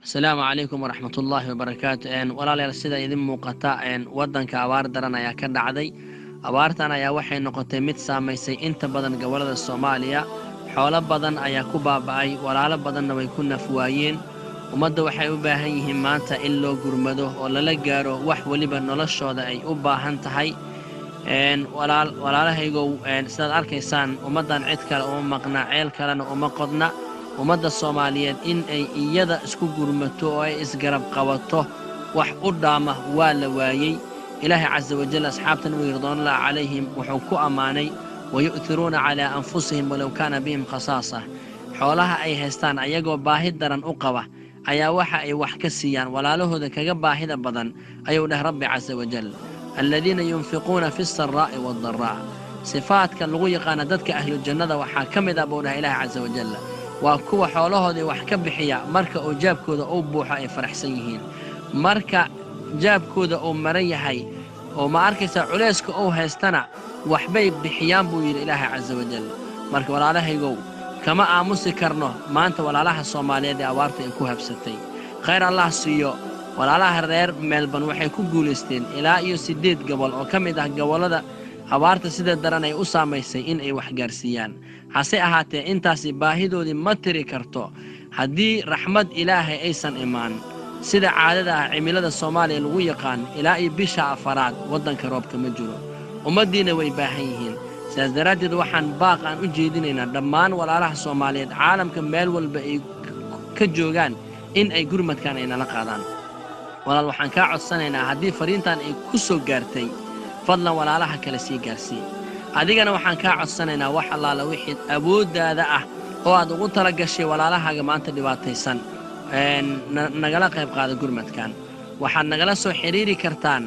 Asalaamu calaykum waraxmatullaahi wabarakaatu. Walaalayaal, sida idin muuqata, waddanka abaar daran ayaa ka dhacday. Abaartan ayaa waxay noqotay mid saamaysay inta badan gobollada Soomaaliya. Xoolo badan ayaa ku baaba'ay, walaalo badanna way ku nafwaayeen. Ummadda waxay u baahan yihiin maanta in loo gurmado oo lala gaaro wax weliba noloshooda ay u baahan tahay. Walaalahaygow, sidaad arkaysaan, ummaddan cid kale uma maqna, ceel kalena uma qodna. Ummadda Soomaaliyeed in ay iyada isku gurmato oo ay isgarab qabato wax u dhaama waa la waayey. Ilaahay casa wajal asxaabta Nabiga ridwaanullah calayhim wuxuu ku ammaanay: wayu'tiruuna calaa anfusihim walow kaana bihim khasaasa. Xoolaha ay haystaan ayagoo baahi daran u qaba ayaa waxa ay wax ka siiyaan walaalahooda kaga baahida badan, ayuu dheh Rabbi casa wajal. Aladiina yunfiquuna fi saraa'i waaddaraa, sifaadka lagu yaqaana dadka ahlu jannada waxaa ka mid ah, buu dhahay Ilaahi casa wajal, waa kuwa xoolahoodii wax ka bixiya marka uu jaabkooda uu buuxo ay faraxsan yihiin, marka jaabkooda uu maran yahay oo, ma arkaysaa, culayska uu haystana waxbay bixiyaan, buu yidhi Ilaahay casa wajal. Marka walaalahaygow, kama aamusi karno maanta walaalaha Soomaaliyeed ee abaartu ay ku habsatay. Khayr Allah siiyo walaalaha reer Melbourne, waxay ku guulaysteen ilaa iyo 8 gobol oo ka mid ah gobollada abaarta sida daran ay u saamaysay in ay wax gaarsiiyaan. Hase ahaatee, intaasi baahidoodii ma tiri karto haddii raxmad Ilaahay aysan imaan. Sida caadada ah cimilada Soomaaliya lagu yaqaan, ilaa iyo bisha afaraad waddanka roobka ma jiro, ummaddiina way baahan yihiin. Sidaas daraaddeed waxaan baaq aan u jeedinaynaa dhammaan walaalaha Soomaaliyeed caalamka meel walba ay ka joogaan in ay gurmadkan ay nala qaadaan. Walaal, waxaan kaa codsanaynaa, haddii fariintan ay ku soo gaartay, fadlan walaalaha kale sii gaarsii. Adigana waxaan kaa codsanaynaa wax allaala wixii awooddaada ah oo aad ugu tala gashay walaalahaaga maanta dhibaataysan nagala qayb qaada gurmadkan. Waxaad nagala soo xidhiiri kartaan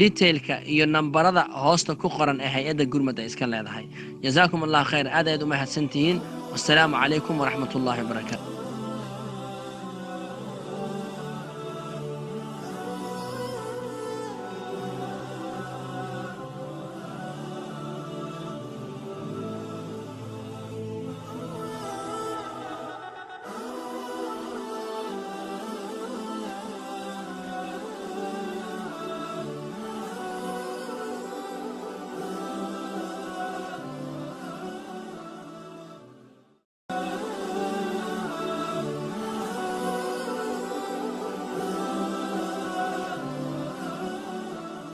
detailka iyo nambarada hoosta ku qoran ee hay-adda gurmadda iska leedahay. Jazaakum Allah khayr, aad ayaad u mahadsantihiin. Wassalaamu calaykum waraxmatullaahi wabarakaatu.